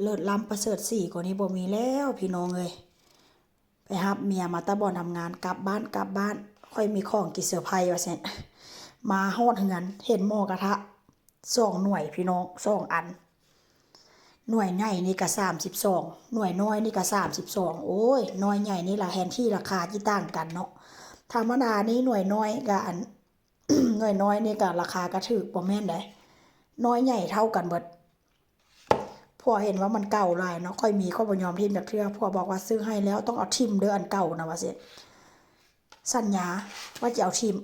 ເລີດລ້ຳປະເສີດສີກວ່ານີ້ບໍ່ມີແລ້ວພີ່ນ້ອງເອີຍ. ໄປຮັບເມຍມາແຕ່ບ່ອນທຳງານ ກັບບ້ານ ກັບບ້ານ ຂ້ອຍມີຂອງກິນເຊີໄພວ່າຊັ້ນ. ມາຮອດເຮືອນເຫັນໝໍ້ກະທະສອງໜ່ວຍພີ່ນ້ອງ ສອງອັນ. ໜ່ວຍໃຫຍ່ນີ້ກະສາມສິບສອງ ໜ່ວຍນ້ອຍນີ້ກະສາມສິບສອງ. ໂອ້ຍ ໜ່ວຍໃຫຍ່ນີ້ລະແທນທີ່ລາຄາຊິຕ່າງກັນເນາະ. ທຳມະດານີ້ໜ່ວຍນ້ອຍກະອັນ ໜ່ວຍນ້ອຍນີ້ກະລາຄາກະຖືກ ບໍ່ແມ່ນໃດ ໜ່ວຍໃຫຍ່ເທົ່າກັນເບິດ. ຜົວເຫັນວ່າມັນເກົ່າຫຼາຍເນາະ ຂ້ອຍມີ ຂ້ອຍບໍ່ຍອມຖິ້ມຈັກເທື່ອ. ຜົວບອກວ່າຊື້ໃຫ້ແລ້ວຕ້ອງເອົາຖິ້ມເດີ ອັນເກົ່ານະວ່າຊັ້ນ. ສັນຍາວ່າຈະເອົາຖິ້ມ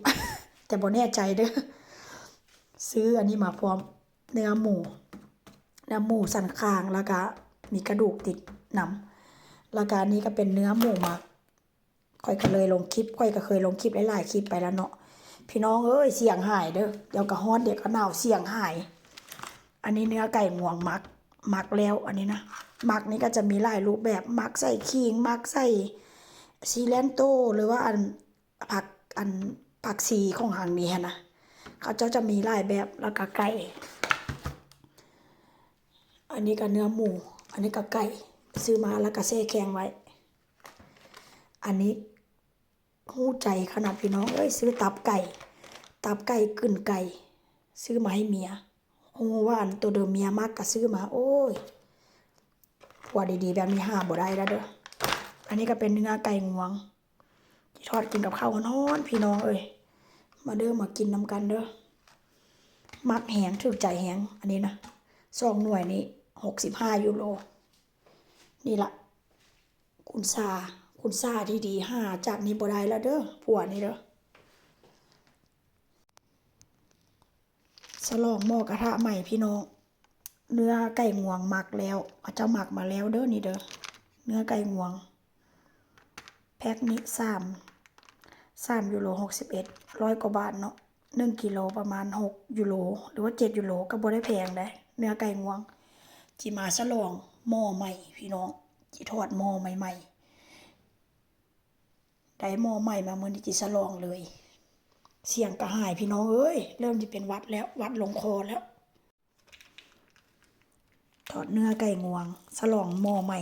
ແຕ່ບໍ່ແນ່ໃຈເດີ. ຊື້ອັນນີ້ມາພ້ອມ ເນື້ອໝູ ເນື້ອໝູສັນຄາງ ແລ້ວກະມີກະດູກຕິດນຳ ແລ້ວກະອັນນີ້ກະເປັນເນື້ອໝູໝັກ. ຂ້ອຍກະເລີຍລົງຄລິບ ຂ້ອຍກະເຄີຍລົງຄລິບຫຼາຍໆຄລິບໄປແລ້ວເນາະ. ພີ່ນ້ອງເອີຍ ສຽງຫາຍເດີ ດຽວກະຮ້ອນ ດຽວກະໜາວ ສຽງຫາຍ. ອັນນີ້ເນື້ອໄກ່ງວງໝັກ ໝັກແລ້ວ ອັນນີ້ນະ. ໝັກນີ້ກະຈະມີຫຼາຍຮູບແບບ ໝັກໃສ່ຂີງ ໝັກໃສ່ຊີແລນໂຕ ຫຼືວ່າອັນ ຜັກ ອັນ ຜັກຊີຂອງທາງນີ້ຫັ້ນນະ ເຂົາເຈົ້າຈະມີຫຼາຍແບບ. ແລ້ວກະໄກ່ ອັນນີ້ກະເນື້ອໝູ ອັນນີ້ກະໄກ່ ຊື້ມາແລ້ວກະແຊ່ແຂງໄວ້. ອັນນີ້ຮູ້ໃຈຂະໜາດພີ່ນ້ອງເອີຍ ຊື້ຕັບໄກ່ ຕັບໄກ່ ກຶນໄກ່ ຊື້ມາໃຫ້ເມຍ. ຮູ້ວ່າອັນໂຕເດີມເມຍມັກກະຊື້ມາ. ໂອ້ຍ ຜົວດີໆແບບນີ້ຫາບໍ່ໄດ້ແລ້ວເດີ. ອັນນີ້ກະເປັນເນື້ອໄກ່ງວງ ຊິທອດກິນກັບເຂົ້າຮ້ອນໆ ພີ່ນ້ອງເອີຍ. ມາເດີ ມາກິນນຳກັນເດີ. ມັກແຮງ ຖືກໃຈແຮງ ອັນນີ້ນະ. ສອງໜ່ວຍນີ້ຫົກສິບຫ້າຢູໂຣ. ນີ້ລະ ຄຸນຊາ ຄຸນຊາທີ່ດີ ຫາຈາກນີ້ບໍ່ໄດ້ແລ້ວເດີ ຜົວນີ້ເດີ. ສະຫຼອງໝໍ້ກະທະໃໝ່ພີ່ນ້ອງ. ເນື້ອໄກ່ງວງໝັກແລ້ວ ເຂົາເຈົ້າໝັກມາແລ້ວເດີ ນີ້ເດີ ເນື້ອໄກ່ງວງ. ແພັກນີ້ສາມ ສາມຢູໂຣ ຫົກສິບເອັດ ຮ້ອຍກວ່າບາດເນາະ. ໜຶ່ງກິໂລປະມານຫົກຢູໂຣ ຫຼືວ່າເຈັດຢູໂຣ ກະບໍ່ໄດ້ແພງໃດ ເນື້ອໄກ່ງວງ. ຊິມາສະຫຼອງໝໍ້ໃໝ່ພີ່ນ້ອງ ຊິທອດໝໍ້ໃໝ່ໆ. ໄດ້ໝໍ້ໃໝ່ມາມື້ນີ້ ຊິສະຫຼອງເລີຍ. ສຽງກະຫາຍພີ່ນ້ອງເອີຍ ເລີ່ມຊິເປັນຫວັດແລ້ວ ຫວັດລົງຄໍແລ້ວ. ທອດເນື້ອໄກ່ງວງ ສະຫຼອງໝໍ້ໃໝ່